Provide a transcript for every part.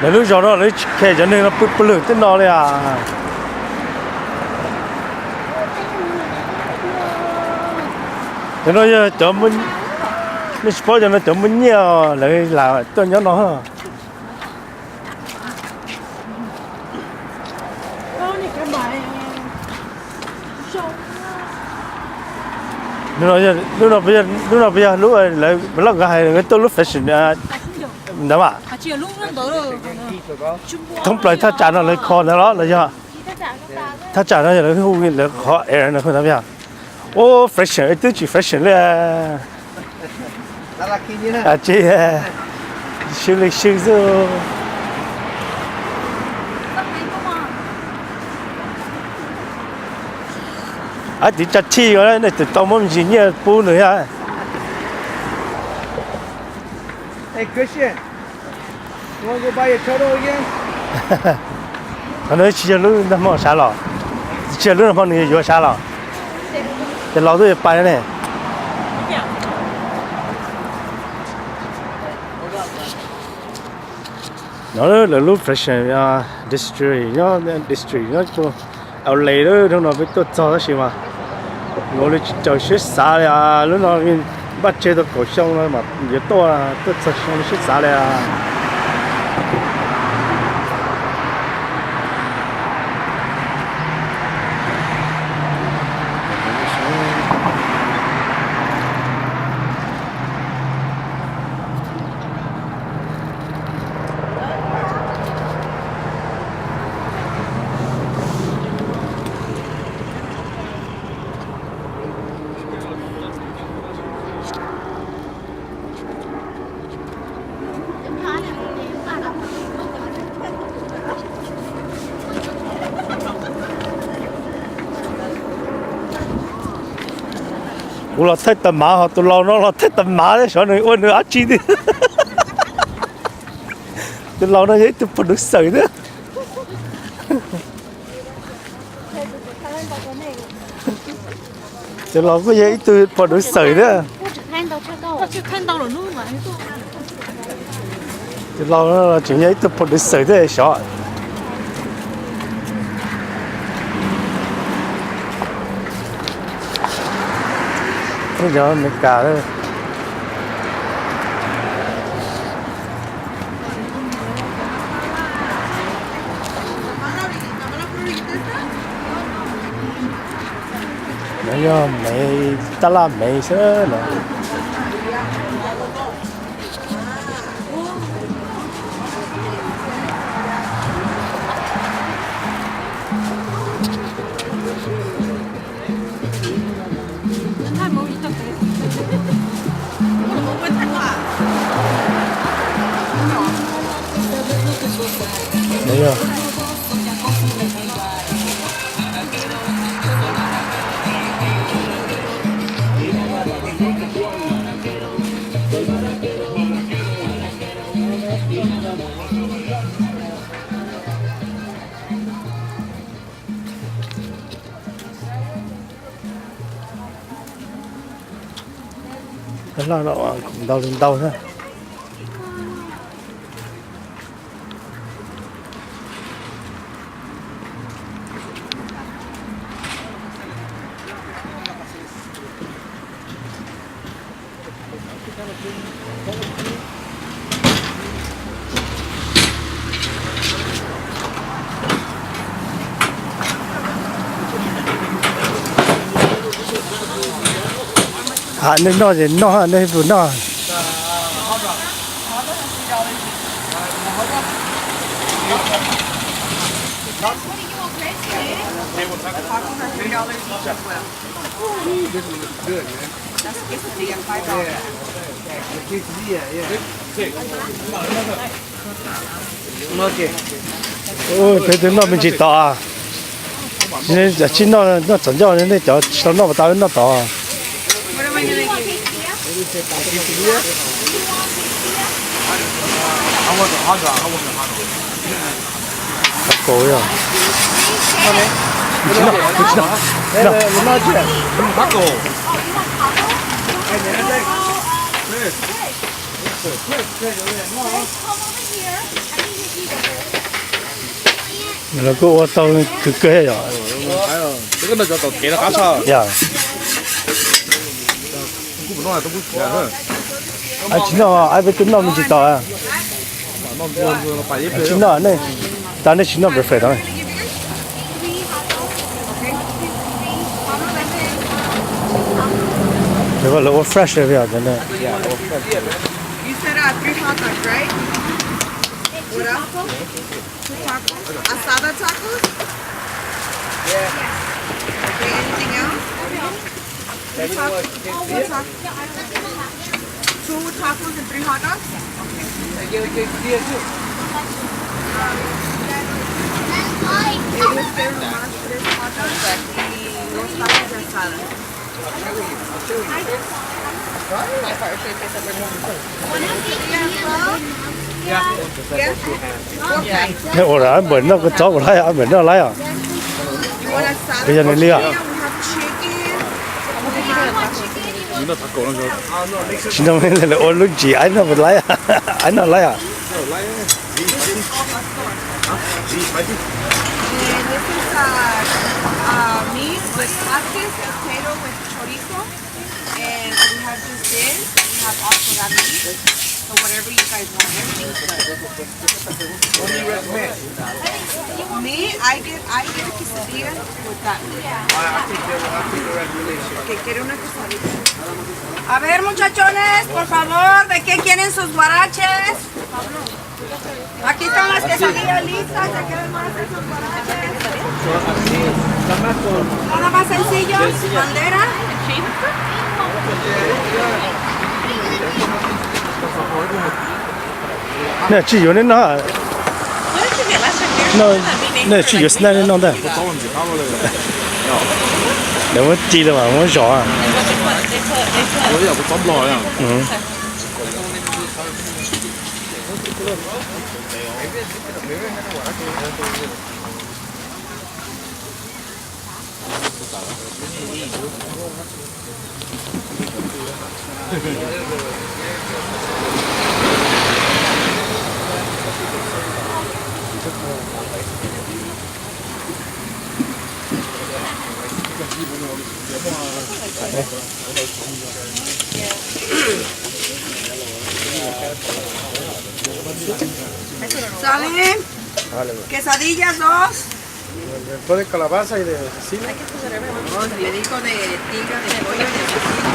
Lawv lub zos no lawv tsis khe cov neeg no pw pw lwg tej no li as. Cov no yog cov, nej tsis paub cov no cov muaj nyiaj lawv lam tuaj nyob no. Lub no puas yog lub lawv vlog nkawd hais nkawd tuaj lub fashion ntawd mas? Thoob plaws thaj tsam no lawv kho ntawd los los yog thaj tsam no yog lawv hu lawv qhov air no hu ntawd yog. Ua fashion twb tsis fashion li. Tsis, sw li sw xwb. Ab, tiv tsa thij nej tus tau muab me ntsis nyiaj pub nws thiab. Qhov no tsis yog lub nag hmo sav los? Tsis yog lub nag hmo nws yuav yuav sav los? Ces laus twb yuav pais ne. No lawv lub fashion district nyob, district nyob puag L A lawm. Hnub no peb tuaj txog tab sis mas nkaus li tsis raws siab xav li. Lub no npaj tseg tau kaum xyoo no mas yuav tuaj, tuaj txog xyoo li siab xav li. Kuv los thaij tag mav, ho tus laus no los thaij tag mav thiab, xyov nws ua nws dab tsi tiag. Tus laus no yog ib tug producer thiab. Tus laus kuj yog ib tug producer thiab. Tus laus no tseem yog ib tug producer thiab xyov. Cov Amelikas. No yog mev, tab laj mev xwb no. Ntau li ntau thiab. Ham nej noj ces noj, nej puas noj? Peb twb noj me ntsis tod. Tsis noj, noj txom ncauj, nej cov tsis tau noj puas tau noj tod. Taco yog. Taco. Lawv kuj ua tau kawg kawg yom. Yog. Tsis noj, peb twb noj me ntsis tau. Tsis noj, nej, tas nej tsis noj perfect tau. Ces lawv ua fresh li os. You said uh, three hot dogs, right? What else? Two tacos? Asada tacos? Okay, anything else? Two tacos? Two tacos and three hot dogs? Okay. Ellos quieren nomás tres hot dogs y dos tacos de asada. Ua rau ab npawm noj kua txob puas laib, ab npawm noj laib os? Yog nws li os. Tsis noj, lawv ua lub ntsis aib noj puas laib, aib noj laib os? And this is uh, uh, meat with patis, potato with chorizo, and we have just this. We have also that meat. So whatever you guys want, everything's good. Me, I get, I get a quesadilla with that meat. Okay, quiero una quesadilla. A ver, muchachones, por favor, ¿de qué quieren sus guaraches? Aquí están las quesadillas listas, ¿de qué más esos guaraches? Nada más sencillo, bandera. Nej tsis yuav nej noj, nej tsis yuav snack nej noj ntag. Lawv muab ci lawm mas muab zov. Salen quesadillas dos. Arroz de calabaza y de cecina. Ay, qué cosa, hermano. Vamos a pedir con de tinga de pollo y de cecina.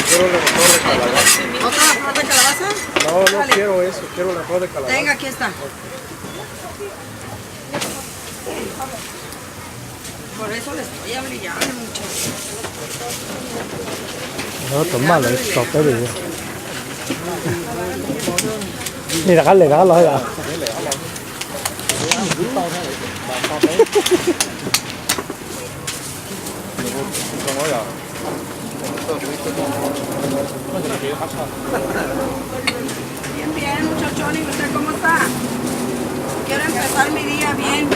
Quiero el arroz de calabaza. ¿Otro arroz de calabaza? No, no quiero eso, quiero el arroz de calabaza. Tenga, aquí está. Por eso le estoy hablando ya, mucho. Tus maj lawv tso peb li. Nej rov qab, rov qab los. Bien, bien, muchachos, ¿y usted cómo está? Quiero empezar mi día bien.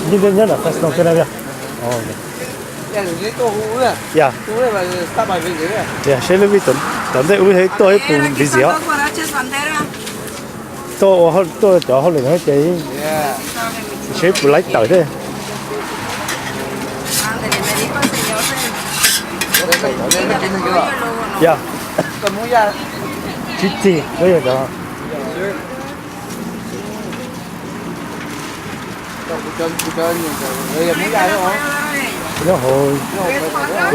Nyob nram Fresno, California. Yog, yog, seb lub vij tom ntej wb tuaj ib pus busy os. Tuaj ua, tuaj cov hauj lwm no ces seb puas laib tawm thiab. Yog, tsis txig, yog cov. Nyob hauv,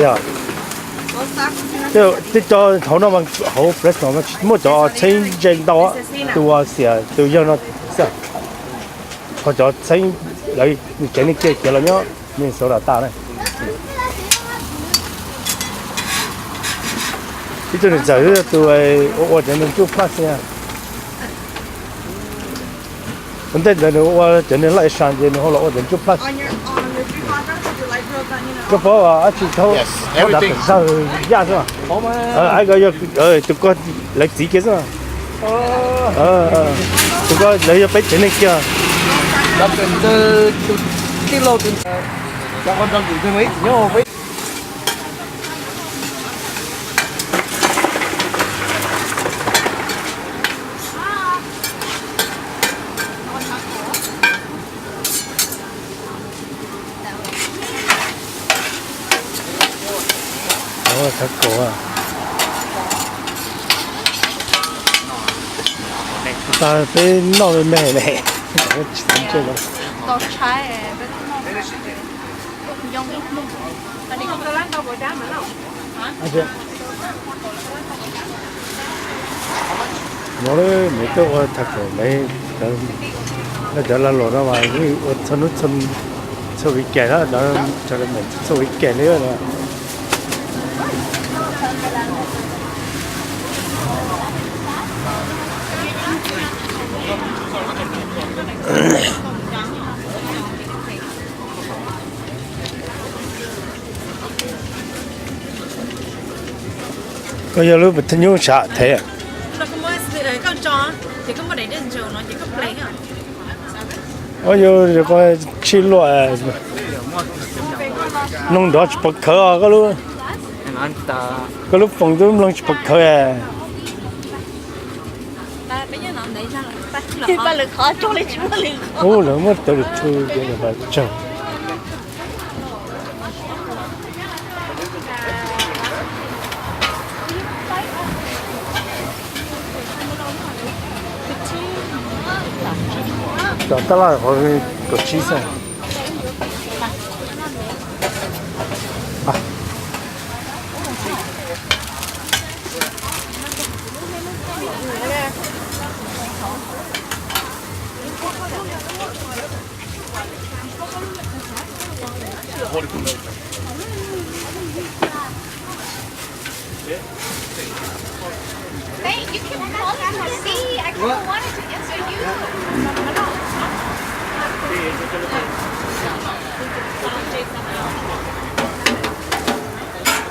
yog, twb cov hauv no mas hauv Fresno mas tsis muaj cov txheeb ze ntau, tus uas xiam tus yawg no xwb. Ho cov txheeb lawv tsev neeg kiag khiav los nyob Minnesota tas na. Ib tug niam ntxawm tus ua ua cov neeg Juul Plus xwb. Ua ntej ntawd nws ua cov neeg laj sa ces nws ho los ua cov Juul Plus. Koj paub dab tsi thaum dav tawm sawv yaj xwb. Ais ko yog tus ko lawv txiv kiag xwb. Tus ko lawv yog peb tsev neeg kiag. Thab kaum. Tas peb noj me me ne. Tsis tau ntse los. No, nws tuaj ua thab kaum me, cov lag luam no mas ua txhua hnub txhua weekend na, cov me txhua weekend li no. Koj yog lub pem thaj nyub sam thev. Koj yog ko tsis luam, mloog nrov tsis pom khawv os koj lub, koj lub foos twb mloog tsis pom khawv. Ub, lawv muab tawv lus txhua ces lawv pab tsaug. Cov tab laj hauv kaum tsib xwb. Hey, you can call to see. I kind of wanted to answer you.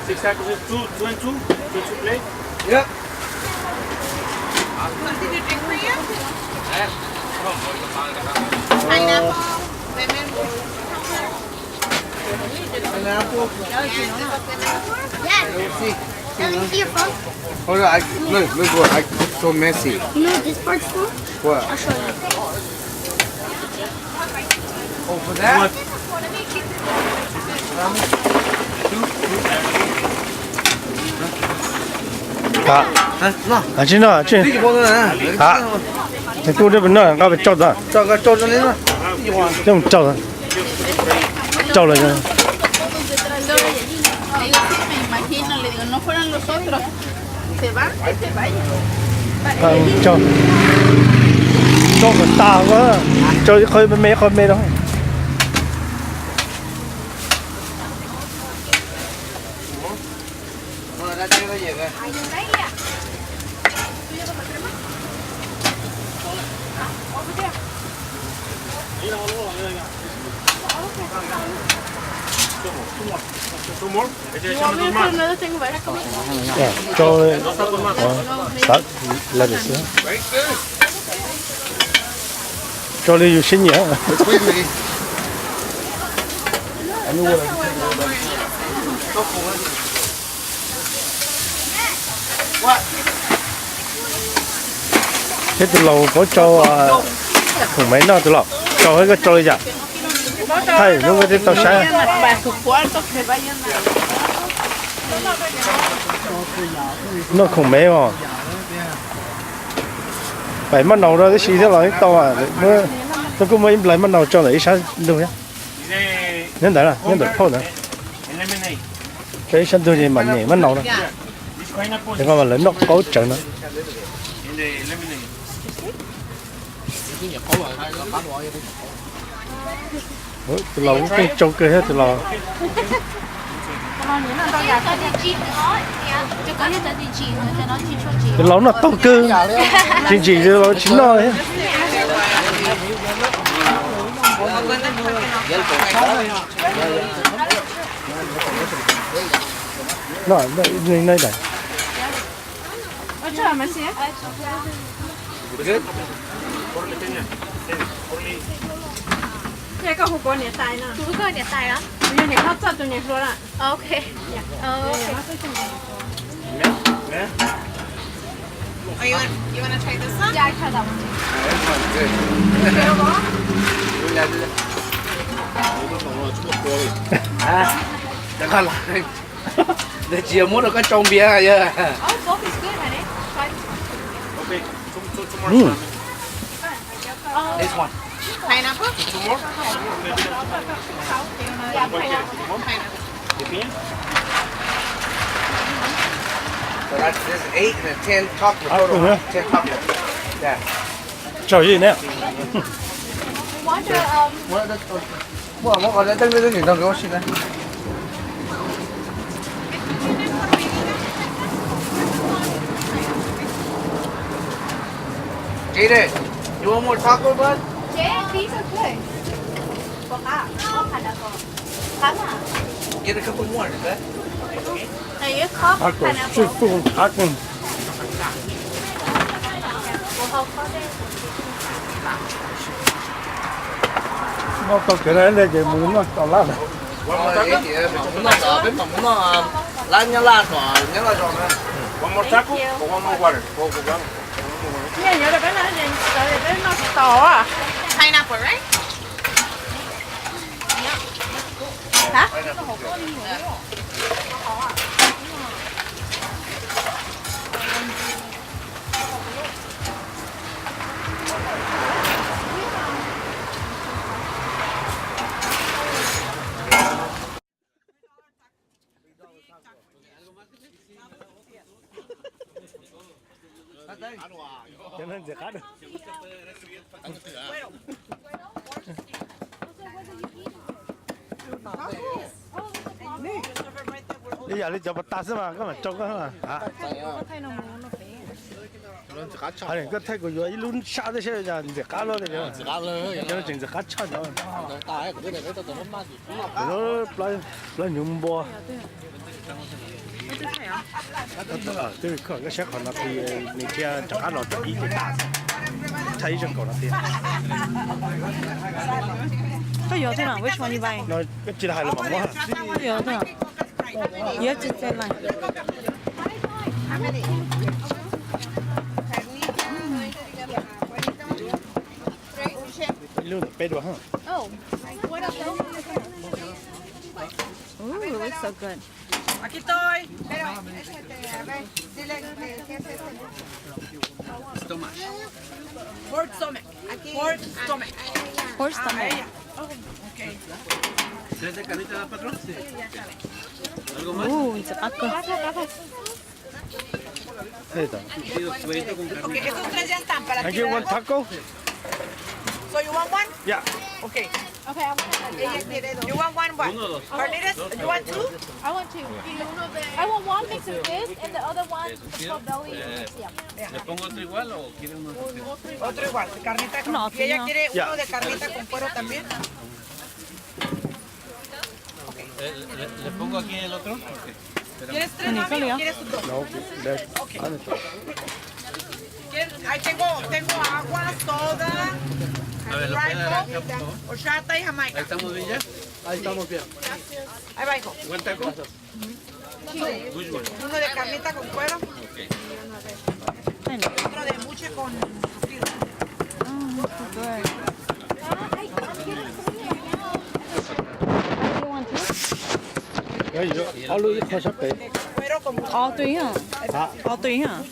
Six tacos, two, two and two, two, two plate. Yep. Pineapple, lemon. Pineapple. Yes. Let me see your phone. Hold on, I, look, look, look, I, it's so messy. You know what this part's for? What? I'll show you. Oh, for that? Tsis noj, tsis, nws kuj noj, nqa pes tsau tod, coj mus tsau, tsau los. Tsau kom tas, tsau ib qho me me ib qho me rau. Tso, tso li xwb. Tso li yus siab nyiam. Thiab tus laus, paub tsau khoom maiv noj tus laus, tsau koj tsau li cas? Thaij hnub koj thiaj tau saib. Noj khoom maiv os. Pais maj naus rau tib si thiab los tau, muab, kuj muaj ib nplais maj naus tso ntawm ib sab ntug thiab. Nyob ntawd, nyob ntawm phauj ntawd. Tso ib sab ntug ces mam nyem maj naus no. Es koj mas lawv noj qaub tsawv no. Tus laus kuj tsau kawg thiab tus laus. Tus laus noj taug kawg, tsis ntsim tus laus tsis noj thiab. Noj, noj ib daim. Koj hu kuv niam tais no. Kuv niam tais los? Yog niam hlob txoj tus niam hluas lawm. Okay. Okay. Oh, you want, you wanna try this one? Yeah, I tried that one too. Nws tsis yog muab rau koj tsau npias yog. This one. Pineapple? Two more? Yeah, pineapple. Pineapple. So that's this eight and a ten chocolate total, huh? Ten chocolate. Yeah. Tsaug zis ne. Muab qhov teeb no rau kuv sim na. Jaden, you want more chocolate, bud? Jaden, these are good. Get a couple more, is that? Taco, seafood taco. Noj tau kev no ib ntej ces mus noj tau lab lawm. Peb mam mus noj lab nyob laj tom nyob laj zos na. One more taco or one more water? Nyiaj yuav rau peb noj, peb noj tsis tau. Pineapple, right? Hả? Cov no ntxim qab. Ib yam li cov pas tas xwb mas koj mam rau koj. Koj thaij kuv yuav ib lub sab thiab seb ntxim qab luaj li. Cov no tseem ntxim qab tshaj cov. Plaub nyuv npua. Twb koj saib qhov no qhia nws thiaj rov qab los tau ib ces tas. Thaij ib zaug nkaus no tiag. Koj yuav twg no? Which one you buying? No koj tsis hais los mam muab. Koj yuav twg no? Yuav tsis txais lais. Ib lub ntawm peb dua. Oh, what else? Ooh, it looks so good. Aquí estoy. Pero, este, a ver, dile que, que se Stomach. Pork stomach. Pork stomach. Pork stomach. Oh, ok. ¿Quieres de carnita, patrón? Sí. ¿Algo más? Uh, ntxim qab kawg. Okay, esos tres ya están para ti, ¿verdad? One taco? So you want one? Yeah. Okay. Okay, I want one. You want one what? Uno, dos. Carnitas, you want two? I want two. I want one mix of this and the other one is for belly and stuff. ¿Le pongo otro igual o quiere uno? Otro igual, carnita con, y ella quiere uno de carnita con cuero también. Eh, ¿le, le pongo aquí el otro? ¿Quieres tres, mami, o quieres dos? No, okay. Ahí tengo, tengo agua, soda, Sprite, horchata y Jamaica. ¿Ahí estamos bien ya? Ahí estamos bien. Ahí va, hijo. ¿Buen taco? Uno de carnita con cuero. Otro de buche con... Ob lub ib qho sab pem. Ob tug ib yam. Ob tug ib yam.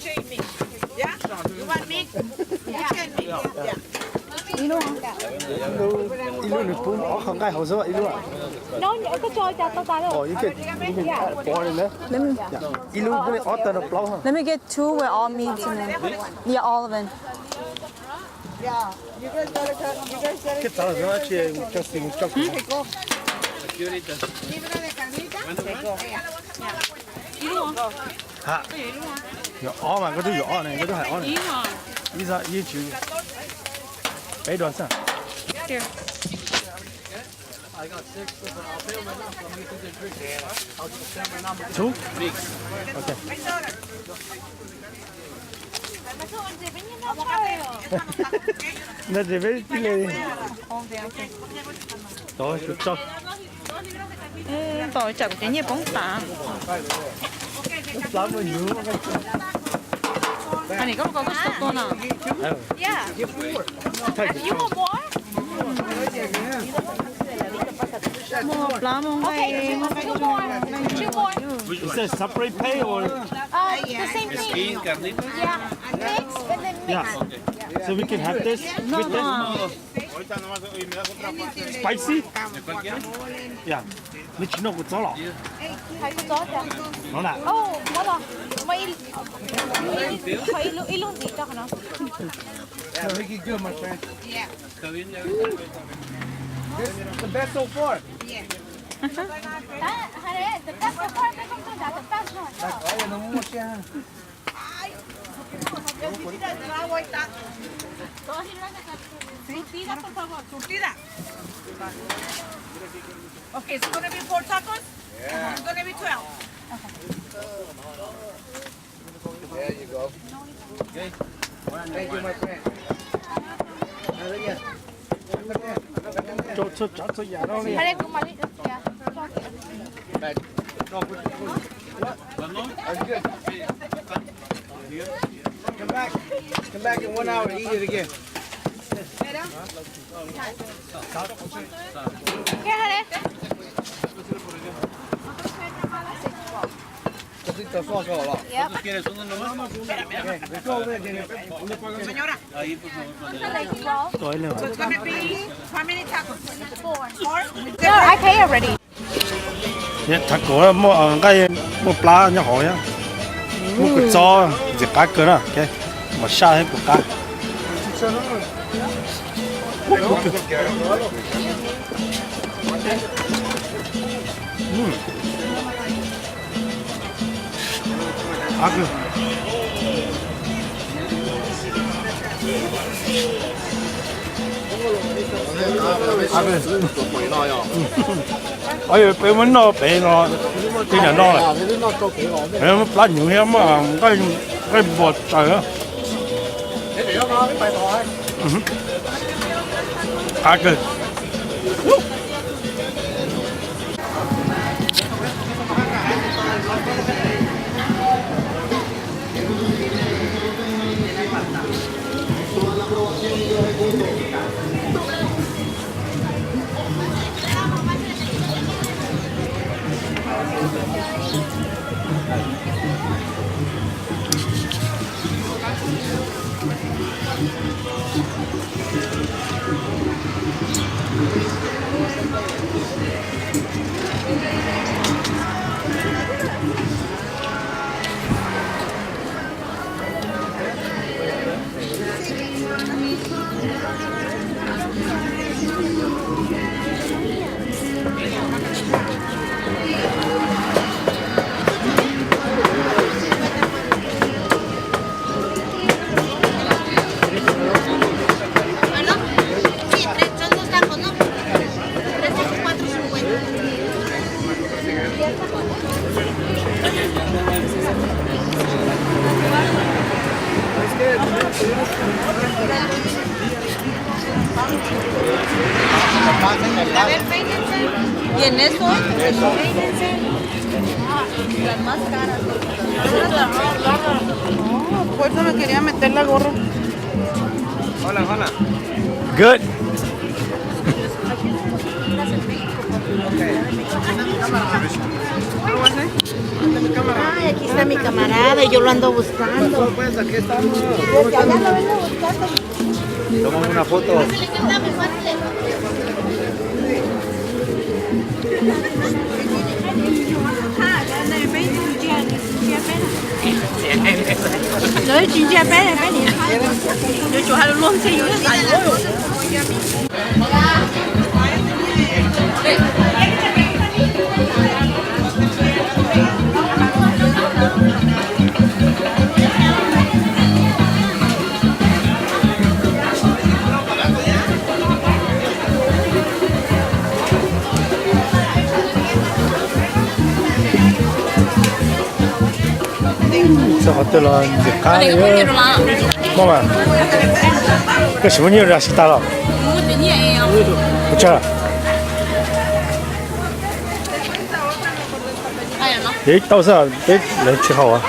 Ib lub, ib lub nws pub ob qho nqaij hauv xwb ib lub. Ib lub pub li ob tawg rau plaub. Let me get two with all meats in it. Yeah, all of them. Koj txav los tsis coj xim coj kuv. Ha, yuav ob mas koj twb yuav ob ne, koj twb hais ob ne. Ib, ib tsis, peb dua xwb. Two? Okay. Ntawd ces peb tij li. Tau tsam kuv cov nyiaj poob tas. Nim koj koj koj tsis tau tua no. Yeah. If you want more. Muaj plab, muaj nqaij, muaj nqaij. Is that separate pay or? Uh, the same thing. Yeah. Mix and then mix. Yeah. So we can have this with this? Spicy? Yeah. Neb tsis noj kua txob los? Hais kua txob tias. No na. Oh, muab los. Muab ib, ib lub ntxiv rau qhov no. Yeah, looking good, my friend. Yeah. This is the best so far. Yeah. Ah, honey, the best so far, the best one. Ay, no mucho. Ay, necesitas agua y está. Surtida, por favor. Surtida. Okay, it's gonna be four tacos. Yeah. It's gonna be twelve. There you go. Okay. Thank you, my friend. Tso txhua tsav txhua yam no li. Back. No, put, put. That's good. Come back. Come back in one hour, eat it again. Yep. Señora. So it's gonna be how many tacos? Four. No, I pay already. Thav kaum muaj nqaij, muaj plab nyob hauv thiab. Muaj kua txob ntxim qab kawg na. Mam saj thiab kua qab. Peb muab noj pem no, tej niag no, muab plab hnyuv thiab muab nqaij npua tsaws. Qab kawg. Bueno, sí, tres, son dos tacos, ¿no? Tres, ocho, cuatro, cincuenta. A ver, peínense. Y en eso, peínense. Las más caras. No, por eso me quería meter la gorra. Hola, hola. Good. Ay, aquí está mi camarada y yo lo ando buscando. Pues, aquí estamos. Desde allá lo vengo buscando. Tomamos una foto. Lawv tsis ntsia peb, peb niam, yuav tsum hais lus luag ntxhi yus thiaj xav yuav. Txog qhov twg los ntxim qab li. Muaj mas, koj tsis muaj nyiaj ua si tas los? Ua tsaug. Ib tauj xwb peb lawv tsis haus.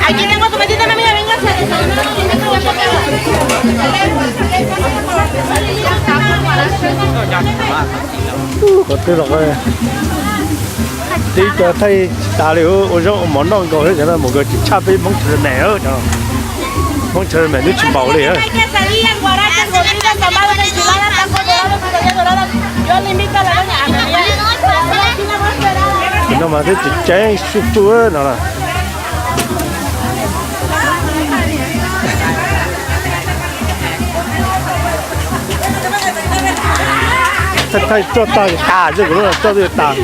Aquí tengo tu mesita, mami, venga, se desayuna. Qhov twg los tib co thaij tsis tas li, ua zaub ua mov noj nkaus thiab, cov no mus nkaus tsis tshaj peb Hmoob chaw me, Hmoob chaw me twb tsis npaum li. No mas twb tsis ceeb suj tuj no na. Thaij thaij tso tag tas, tso tag, tso tag,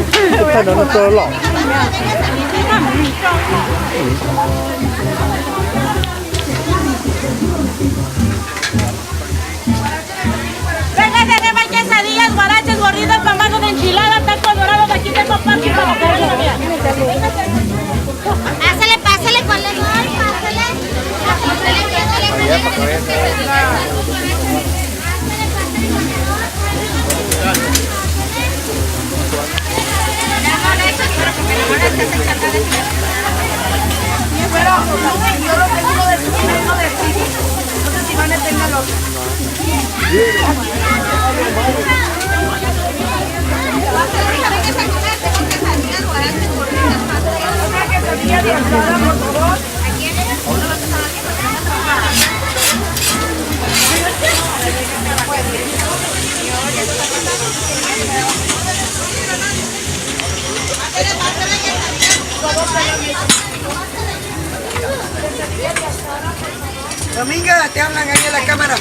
thaij no tso loj. Venga, tenemos quesadillas, guaraches, gorditas, pambazos, enchiladas, tacos dorados. Aquí tengo pan para la carne, mira. Pásale, pásale, ¿cuál le doy? Pásale. Pásale, pásale, pásale. Domínguez, te hablan ahí a la cámara.